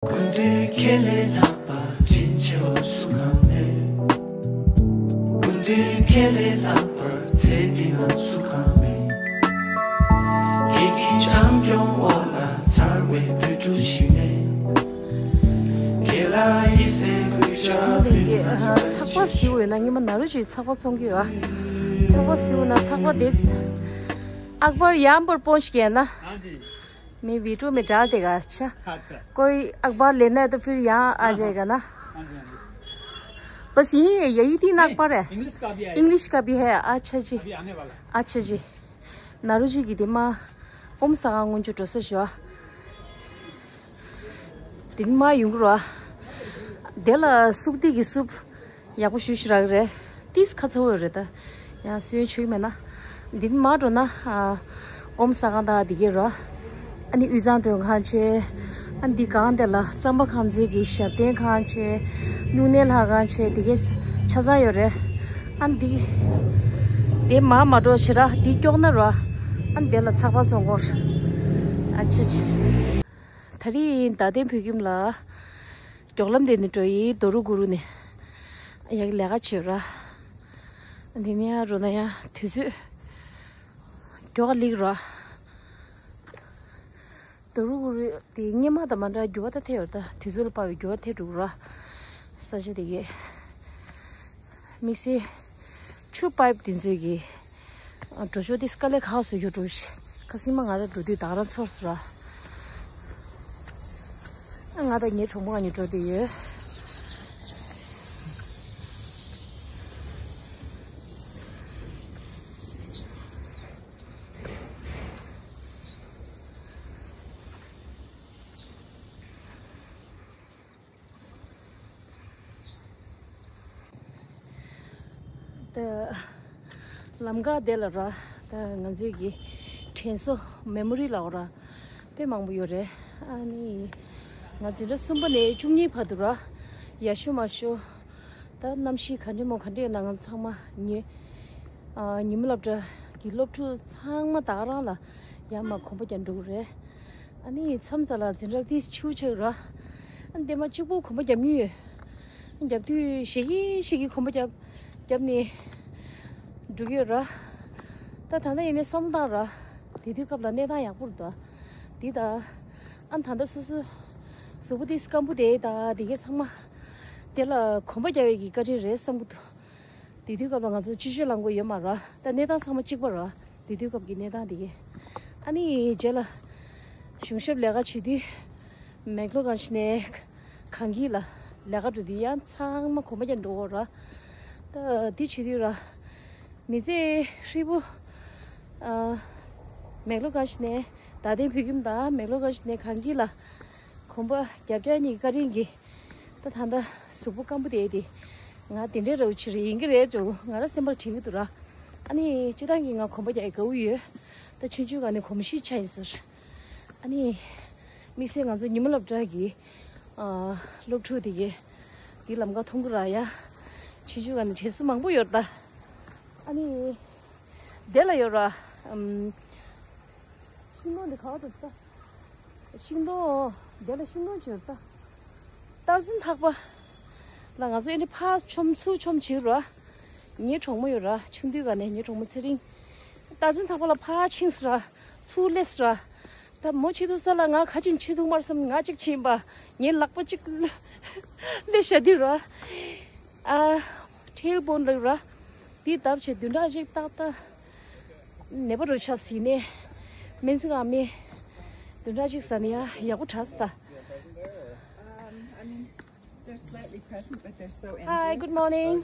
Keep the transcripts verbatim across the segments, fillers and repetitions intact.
སྐུ་མདུན་ཁྱེད་ལས་ལྷག་པ་དྲིན་ཆེ་བ་སུ་གང་མེད། སྐུ་མདུན་ཁྱེད་ལས་ལྷག་པ་ཚེ་འདི་ན་སུ་གང་མེད། ཁྱེད་ཀྱི་བྱམས་སྐྱོང་འོག་ལ་འཚར་བའི་བོད་ཕྲུག་ཞིག་ནས། ཁྱེད་ལ་ཡིད་སེམས་ཀུན་བཅངས་པའི་མི་སྣ་ཚོ་ཚགས་པར་ཟིག་ཡོད་ན། ངས་མ་ནཱ་རོ་ཅིག་ཚགས་པར་བཙོང་གི་ཡོད། ཚགས་པར་ཟིག་ཡོད་ན་ཚགས་པར་དེ། अखबार यहाँ पर पहुंच गया ना? हाँ जी। मैं वीडियो में डाल देगा। अच्छा। अच्छा। कोई अखबार लेना है तो फिर यहाँ आ जाएगा ना? हाँ जी, हाँ जी। बस यही है, यही तीन अखबार है। इंग्लिश का भी है। इंग्लिश का भी है। अच्छा जी। अभी आने वाला है। अच्छा जी। ནཱ་རོ་ཅིག་གི་དེ་མ་ཨོམ་ས་ག་སྔོན་ཆུ་འགྲོ་ས་ཞོ། དེ་མ་ཡོང་གི་རོ། དེ་ལ་སུག་དེ་གི་སུབ། ཡག་པོ་ཞུ་ཞུ་རག་རེད། ཏིས་ཁ་ཚ་བོ་རེད་ད། ཡང་སུན་ཆུ་མེད་ན། འདི་མ་འགྲོ་ན། ཨོམ་ས་གང་དང་འདི་གས་རོ། ཨ་ནི་དབུས་གཙང་མགྲོན་ཁང་ཆེ། ཨ་འདི་གང་དེ་ལ་གཙང་པ་ཁང་ཚན་གྱི་ཞབས་བརྟན་ཁང་ཆེ། སྨྱུང་གནས་ལྷ་ཁང་ཆེ་འདི་གས་ཆ་ཚང་ཡོད་རེད། ཨ་འདི། དེ་མ་མ་འགྲོ་ཆེ་ར་འདི་སྐྱོག་ན་རོ། ཨ་འདི་ལ་ཚགས་པར་བཙོང་གོ། ཨ་ཆེ་ཆེ། ད་རིང་རྡ་སྟེང་བོད་ཁྱིམ་ལ་མགྱོགས་ལམ་དེ་ནས་འགྲོ་ཡི། རྡོ་རུ་གུ་རུ་ནས་ཡག་ལས་ཀ་བྱོས་ར། དེ་ནས་ཡང་རོ་ན་ཡང་དུས་ཚོད་མགྱོགས་ལིག་ར། རྡོ་རུ་གུ་རུ་དེ་སྔོན་མ་དང་མ་འདྲ་འགྱུར་བ་ད་ཐེབས་ཡོད། ད་དུས་ཚོད་ལ་དཔག་པའི་འགྱུར་བ་ཐེབས་འགྲོ་གི་ར། ས་ཆ་དེ་གས། དམིགས་བསལ་ཆུ་པའིབ་དེ་ཚོའི་གི་འགྲོ་ཕྱོགས་དེ་དཀའ་ལས་ཁག་བཟོ་རྒྱུ་འགྲོ་ཤི། ཁ་སིང་མ་ང་ར་འགྲོ་དུས་ད་ག་རང་ཚོར་སོང་ར། ང་དང་ངའི་གྲོགས་པོ་གཉིས་འགྲོ་དེ་ཡོད། ད་ལམ་ཁ་དེ་ལ་ར། ད་ང་ཚོའི་གི་དྲན་གསོ་མེ་མོ་རི་ལ་འོ་ར་དཔེ་མང་པོ་ཡོད་རེད། ཨ་ནི་ང་འཛིན་གྲྭ་གསུམ་པ་ནས་བཅུ་གཉིས་བར་དུ་ར་ཡག་ཤོས་མ་ཤོས། ད་གནམ་གཤིས་ག་འདྲ་མོ་ག་འདྲ་ཡོད་ན་ང་ཚང་མ་ཉེ་ཨ་ཉི་མ་སློབ་གྲྭ་གི་སློབ་ཕྲུག་ཚང་མ་ད་ག་རང་ལ་ཡར་མར་གོམ་པ་རྒྱག་འགྲོ་གི་རེད། ཨ་ནི་མཚམས་ཚ་ལ་འཛིན་གྲྭ་ཏིས་ཆུ་ཆག་ར། ཨ་ནི་དེ་མ་གཅིག་པུ་གོམ་པ་རྒྱབ་མྱོང་ཡོད། རྒྱབ་དུས་ཞེ་གི་ཞེ་གི་གོམ་པ་རྒྱབ་རྒྱབ་ནས་འགྲོ་གི་ཡོད་ར། ད་ད་ལྟ་ཡིན་ནའི་བསམ་བློ་བཏང་ར། དེ་དུས་སྐབས་ལ་གནས་སྟངས་ཡག་པོ་རེད་ད། འདི་ད། ཨ་ནི་ད་ལྟ་སོ་སོ་གཟུགས་པོ་དེ་སྐམ་པོ་དེ་ད་དེ་གས་ཚང་མ་དེ་ལ་གོམ་པ་རྒྱག་ཡས་ཀྱི་བཀའ་དྲིན་རེད་བསམ་གི་འདུག་དེ་དུས་སྐབས་ལ་ང་ཚོ་སྤྱི་སྤྱོད་རླངས་འཁོར་ཡོད་མ་རེད། ད་གནས་སྟངས་ཚང་མ་གཅིག་པ་རེད། དེ་དུས་སྐབས་ཀྱི་གནས་སྟངས་དེ་གས། ཨ་ནི་རྗེས་ལ་གཞུང་ཞབས་ལས་ཀ་བྱེད་དུས་མེག་ལོ་གང་ཞིག་ནས་གངས་སྐྱིད་ལ་ལས་ཀ་འགྲོ་དུས་ཡང་ཚང་མ་གོམ་པ་རྒྱག་འགྲོ་གོ་རེད། ད་དེ་བྱེད་དུས་ར་མི་ཚེ་ཧྲིལ་པོ་ཨ་མེག་ལོ་གང་ཞིག་ནས་རྡ་སྟེང་བོད་ཁྱིམ་དང་མེག་ལོ་གང་ཞིག་ནས་གངས་སྐྱིད་ལ་གོམ་པ་རྒྱབ་རྒྱག་གཉིས་ཀྱི་བཀའ་དྲིན་གྱིས། ད་ད་ལྟ་གཟུགས་པོ་སྐམ་པོ་དེ་དེ་ང་དེ་འདྲའི་ར་བ་ཆེ་རེ་ཡིན་གྱི་རེད་ཅོ། ང་ར་སེམས་པར་དྲན་གྱི་འདུག་ར། ཨ་ནི་སྤྱིར་བཏང་གི་ང་གོམ་པ་རྒྱག་ཡི་དགའ་བོ་ཡོད། ད་ཆུང་ཆུང་ག་ནས་གོམས་གཤིས་ཆགས་ཡིན་ཟེར། ཨ་ནི་དམིགས་བསལ་ང་ཚོ་ཉི་མ་སློབ་གྲྭ་གི་ཨ་སློབ་ཕྲུག་དེ་གས་དེ་ལམ་ཁ་མཐོང་གི་ར་ཡ། ཆུང་ཆུང་ག་ནས་བྱེད་སུ་མང་པོ་ཡོད་ད། ཨ་ནི་དེ་ལ་ཡོད་ར། ཨམ། ཤིང་སྡོང་འདི་ག་བར་འདུག་ད། ཤིང་སྡོང་། དེ་ལ་ཤིང་སྡོང་བྱེད་ད། སྟག་འཛིན་ཐག་པ། ལ་ང་ཚོ་ཨེ་འདྲ་ཕར་མཆོང་ཚུར་མཆོང་བྱེད་ར། ངའི་གྲོགས་མོ་ཡོད་ར། ཆུང་དུས་ག་ནས་ངའི་གྲོགས་མོ་ཚེ་རིང་། སྟག་འཛིན་ཐག་པ་ལ་ཕར་ཕྱིན་སོང་ར། ཚུར་སླེབས་སོང་ར། ད་མོ་ཕྱིན་འདུག་ས་ལ་ང་ག་ཅིག་ཕྱིན་འདུག་མར་བསམ་ང་གཅིག་ཕྱིན་པ། ངའི་ལག་པ་གཅིག་སླེབས་བཞག་དུས་ར། ཨ། ཊེལ་བོན་ལབ་ར། འདི་བརྡབས་བྱས་བདུན་ཕྲག་གཅིག་ཏག་ཏག་ནད་པ་རུ་ཆགས་ཟིན་ནས། སྨན་རྩིས་ཁང་མི་བདུན་ཕྲག་གཅིག་ཟ་ནས་ཡ་ཡག་པོ་དྲག་སོང་ད། Um, I mean, they're slightly present, but they're so into Hi, it. Good morning.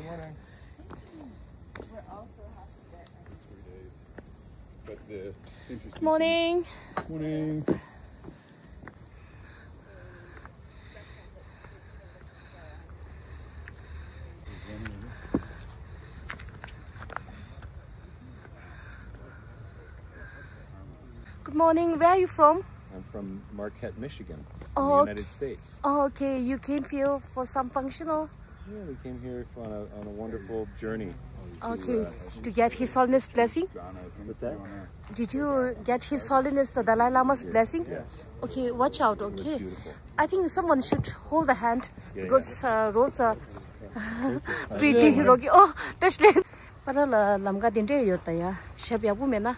We're also happy that But the interesting Good morning. Morning. Good morning. Where are you from? I'm from Marquette, Michigan, in Oh, the United States. Oh, okay. You came here for some functional? Yeah, we came here on a, on a wonderful journey. Okay. To, uh, to get His Holiness blessing? What's that? Did you get His Holiness the Dalai Lama's blessing? Yes. Okay, watch out, okay? I think someone should hold the hand because uh, roads are pretty rocky. Oh, touch line. པ་ར་ལ་ལམ་ཁ་དེ་འདྲས་ཡོད་ད་ཡ། ཞབས་ཡག་པོ་མེད་ན།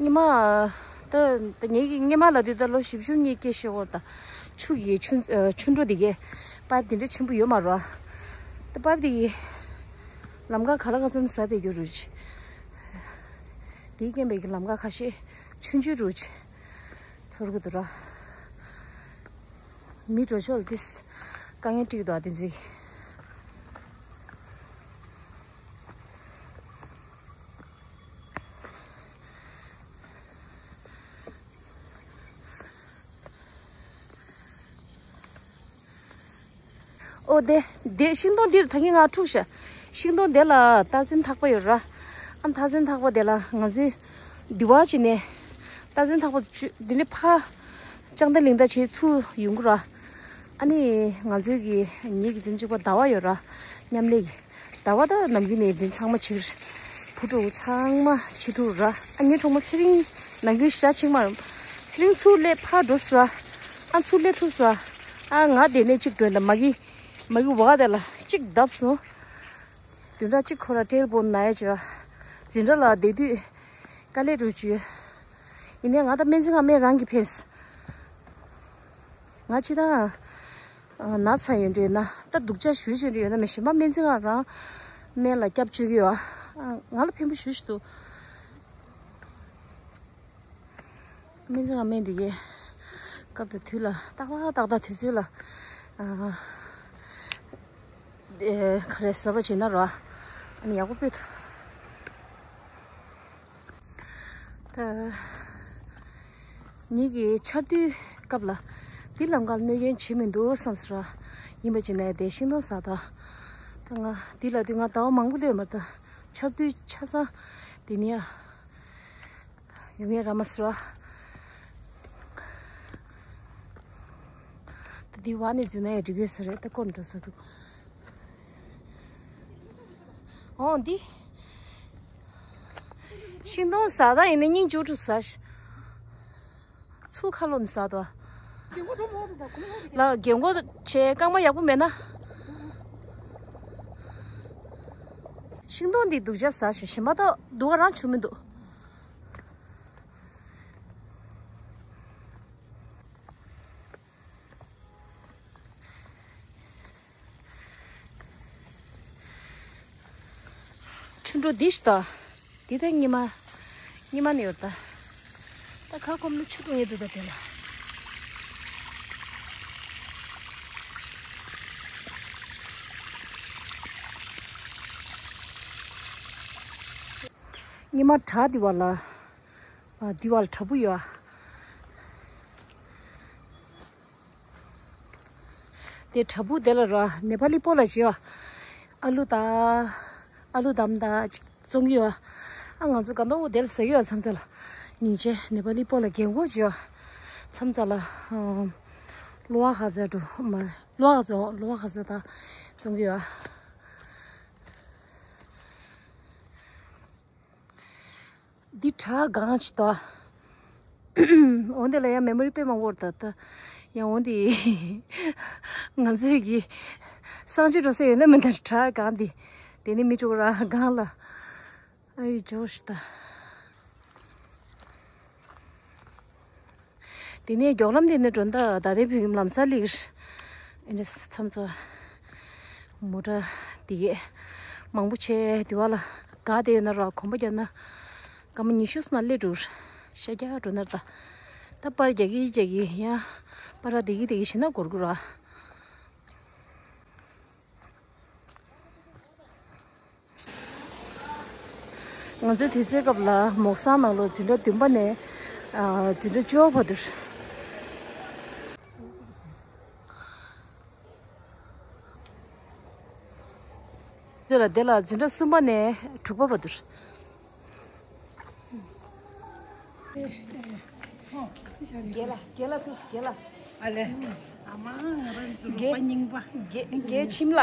ཉི་མ། ད་ད་ངེད་ཀྱི་སྔོན་མ་ལ་དུས་ད་ལོ་བཞི་བཅུ་གཉིས་སྐྱེས་ཤེས་འོ་ད། ཆུ་ཡི་ཆུ་ཨ་ཆུ་འགྲོ་དེ་གས། པར་དེ་འདྲ་ཆེན་པོ་ཡོད་མ་རོ། ད་པར་དེ་གི་ལམ་ཁ་ག་ལ་ག་ཙམ་ཟ་བསྡད་རྒྱུ་རུ་ཆེ། དེའི་རྐྱེན་པས་ཀྱི་ལམ་ཁ་ཁ་ཤས་ཆུང་ཆུང་རུ་ཆེ། ཚོར་གི་འདུག་ར། མི་འགྲོ་ཕྱོགས་ལ་ཏིས་དཀའ་ངལ་འཕྲད་ཀྱི་འདུག་ཨ་དེ་ཚོའི། ཨོ་དེ་དེ་ཤིང་སྡོང་འདིར་ད་གིན་ང་འཁྲུག་ཤག་ཤིང་སྡོང་དེ་ལ་སྟག་འཛིན་ཐག་པ་ཡོད་ར། ཨ་སྟག་འཛིན་ཐག་པ་དེ་ལ་ང་ཚོས་འདི་བ་བྱས་ནས་སྟག་འཛིན་ཐག་པ་ཆུ་འདི་ནས་ཕ་ལྕང་རྟ་གླིང་རྟ་བྱས་ཚུར་ཡོང་གི་ར། ཨ་ནི་ང་ཚོའི་གི་ངེད་ཀྱི་འཛིན་གཅིག་པ་ཟླ་བ་ཡོད་ར། མཉམ་ལས་ཀྱི་ཟླ་བ་ད་ནམ་རྒྱུན་ནས་འཛིན་ཚང་མ་ཕྱིར་བུ་ཕྲུག་ཚང་མ་ཕྱི་ཕྲུག་ར། ཨ་ངའི་གྲོགས་མོ་ཚེ་རིང་ནམ་རྒྱུན་ཤ་ཆིང་མ་ཚེ་རིང་ཚུར་སླེབས་ཕར་འགྲོ་སོང་ར། ཨ་ཚུར་སླེབས་ཐུབ་སོང་ར། ཨ་ང་དེ་ནས་གཅིག་འགྲོ་ཡིན་ད་མ་གི་མ་གི་བ་དེ་ལ་གཅིག་བརྡབས་སོང་། བདུན་ཕྲག་གཅིག་ཁོ་ར་ཊེལ་བོ་ན་ཡ་བྱོས། འཛིན་གྲྭ་ལ་བསྡད་དུས་དཀའ་ལས་འགྲོ་བྱོས། ཡིན་ནའི་ང་ད་སྨན་རྩིས་ཁང་སྨན་རང་གིས་ཕན། ང་ཅི་ད་ན་ཚ་ཡོད་འདྲ་ཡོད་ན་ད་སྡུག་ཅག་ཞུ་བཞིན་འདྲ་ཡོད་ན་མི་ཤེས་མ་སྨན་རྩིས་ཁང་རང་སྨན་ལ་སྐྱབས་བཅོལ་གི་ཡོད། ང་ལ་ཕན་པོ་ཞུ་ཞུ་འདུག་སྨན་རྩིས་ཁང་སྨན་འདི་གའི་སྐབས་དང་དུས་ལ་ཏག་ཏག་ཏག་ཏག་དུས་ཚོད་ལ་ཨ་ཨ་ག་རེ་ཟ་བ་བྱེད་ན་རོ། ཨ་ནི་ཡག་པོ་སྤེལ་ཐུབ། ད་ངེད་ཀྱི་ཆར་དུས་སྐབས་ལ་འདི་ལམ་ཁར་གནོད་སྐྱོན་བྱེད་མི་འདུག་བསམ་སོང་ར། ཡིན་པ་ཅིག་ནས་དེ་ཤིང་སྡོང་ཟ་ད། ད་ང་འདི་ལ་དུས་ང་ཟླ་བ་མང་པོ་སླེབས་མ་ད་ཆར་དུས་ཆ་ཚང་དེ་ནི་ཡ། ཡོང་ཡ་ར་མ་སོ། ད་འདི་བ་ནས་འཛུལ་ན་ཡ་འགྲིག་གི་ས་རེད་ད་སྐོར་འགྲོ་ས་འདུག་ཨོ་འདི། ཤིང་སྡོང་ཟ་ད་ཡིན་ན་སྙིང་རྗེ་འགྲོ་ཟ་ཤི། ཚུར་ཁ་ལོ་ནས་ཟ་ད། ལ་རྒན་གོག་བྱས་རྐང་པ་ཡག་པོ་མེད་ན། ཤིང་སྡོང་འདི་སྡུག་ཅག་ཟ་ཤི་ཞིམ་པ་ད་སྡུག་ག་རང་ཆུ་མི་འདུག་ཆུ་འགྲོ་འདི་ཞིག་ད། འདི་ད་ཉི་མ། ཉི་མ་ནས་ཡོད་ད། ད་ཁ་སྐོམ་ནི་ཆུ་འགྲོ་ཡོད་འདུག་ད་དེ་ལ། ཉི་མ་དྲག་འདི་བ་ལ། ཨ་འདི་བ་ལ་དྲ་འབུ་ཡོད། དེ་དྲ་འབུ་དེ་ལ་ར་ནེ་པ་ལི་སྤོ་ལ་བྱེད་བ། ཨ་ལུ་དང་། ཨ་ལུ་དམ་དང་ཅིག་བཙོང་གི་ཡོད། ཨ་ང་ཚོ་ག་ནོ་དེ་ལ་ཟ་གི་ཡོད་མཚམས་ཚ་ལ། ཉིན་བྱེད་ནེ་པ་ལི་སྤོ་ལ་རྒན་གོག་བྱེད་བ། མཚམས་ཚ་ལ། ལོ་བ་ཧ་ཟ་འགྲོ་མ་རེད་ལོ་བ་ཧ་ཟ་ལོ་བ་ཧ་ཟ་དང་བཙོང་གི་ཡོད། འདི་བྲག་སྒང་ཅིག་ད། འོན་ཏེ་ལ་ཡང་མེ་མོ་རི་དཔེ་མང་བོར་ད་ད། ཡང་འོན་ཏེ། ང་ཚོའི་གི། གསང་སྤྱོད་འགྲོ་ས་ཡོད་ན་མི་འདུག་བྲག་སྒང་འདི། དེ་ནི་མི་ཅོག་ར་སྒང་ལ། ཨ་ཡི་ཅོག་ཤི་ད། དེ་ནས་མགྱོགས་ལམ་དེ་ནས་འགྲོ་ད་ད་རེས་བོད་ཁྱིམ་ལམ་སང་སླེབས་ཀྱི་རེད། ཨེ་འདྲ་མཚམས་ཚོ་མོ་ཊ་དེ་གས་མང་པོ་བྱས་དེ་བ་ལ་ག་དེ་ཡོད་ན་ར་གོམ་པ་བརྒྱབ་ན་སྐར་མ་ཉི་ཤུ་སོང་ན་སླེབས་འགྲོ་ར། ཤ་རྒྱག་འགྲོ་ན་ར་ད་ད་པར་རྒྱག་གི་རྒྱག་གི་ཡ་པར་ར་དེ་གི་དེ་གི་བྱེད་ན་འགོར་གི་ར། ང་ཚོའི་དུས་ཚོད་སྐབས་ལ་མོག་སང་ནང་ལོ་འཛིན་གྲྭ་བདུན་པ་ནས་ཨ་འཛིན་གྲྭ་བཅུ་པ་བར་དུ། དེ་ལ་དེ་ལ་འཛིན་གྲྭ་གསུམ་པ་ནས་དྲུག་པ་བར་དུ། རྒན་ལགས་རྒན་ལགས་ཐུགས་རྒན་ལགས། ཨ་ལེ། ཨ་མ་ང་རང་ཚོ་རོགས་པ་རྙིང་པ། རྒན་རྒན་ཁྱིམ་ལ།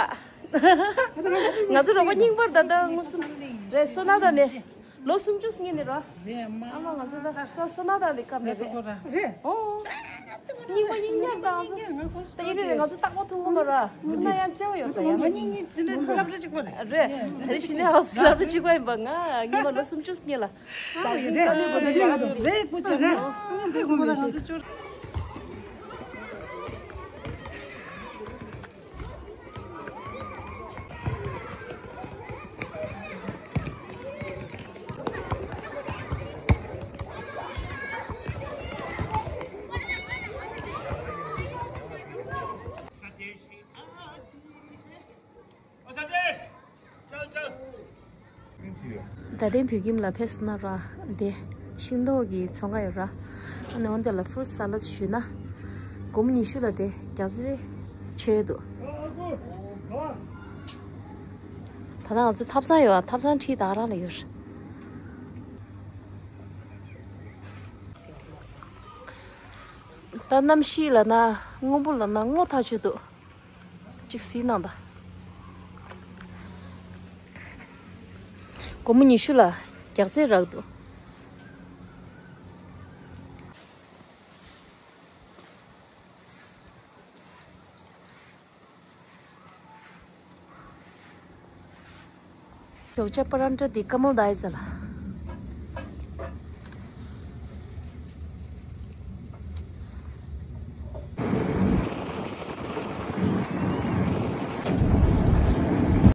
ང་ཚོ་རོགས་པ་རྙིང་པར་ད་ལྟ་མངོན་སུམ་རེད། སོ་ན་ད་ནས་ལོ་སུམ་ཅུ་སྔོན་ནས་རོ། རེད་མ། ཨ་མ་ང་ཚོ་ད་སོ་སོ་ན་ད་ནས་སྐབས་རེད། རེད། ཨོ། རྙིང་པ་རྙིང་ཉག་དང་ད་ཡིན་རེད། ང་ཚོ་རྟག་པར་ཐུག་གོ་མ་ར། ཐུག་ན་ཡང་གསལ་བོ་ཡོད་ཙང་ཡང་། ང་གཉིས་གཉིས་འཛིན་གྲྭ་སློབ་གྲྭ་གཅིག་པ་རེད། རེད། ད་རེས་གཞི་ནས་ཧའོ་སི་སློབ་གྲྭ་གཅིག་པ་ཡིན་པ། ང་རྙིང་པ་ལོ་སུམ་ཅུ་སྔོན་ལ། ཨ་ཡོད་རེད། རེད་སྐུ་མཁྱེན། རེད་སྐུ་མཁྱེན། ཨ་ཁོ་ང་ཚོ་ཅོར། ད་ཐེངས་བོད་ཁྱིམ་ལ་ཕེབས་སོང་ན་ར། དེ་ཤིང་ཏོག་གི་ཚོང་ཁང་ཡོད་ར། ཨ་ནི་འོན་ཏེ་ལ་ཕུ་རུ་ཊི་ས་ལད་ཞུས་ན། སྒོར་མོ་ཉི་ཤུ་ལ་དེ་རྒྱགས་ཚད་ཆོད་འདུག་ད་ལྟ་ང་ཚོ་ཐབ་ཚང་ཡོད་ཨ། ཐབ་ཚང་ཁྲིད་ད་ག་རང་ལ་ཡོད་རེད། ད་གནམ་གཤིས་ལ་ན་སྔོན་པོ་ལ་ན་སྔོ་ཐག་ཆོད་འདུག་གཅིག་གཟིགས་གནང་དང་། སྒོར་མོ་ཉི་ཤུ་ལ་རྒྱགས་ཚད་རག་འདུག་ཞོགས་ཇ་པ་རན་ཊ་འདི་ཀ་མལ་དཱལ་ཟེར་ལ།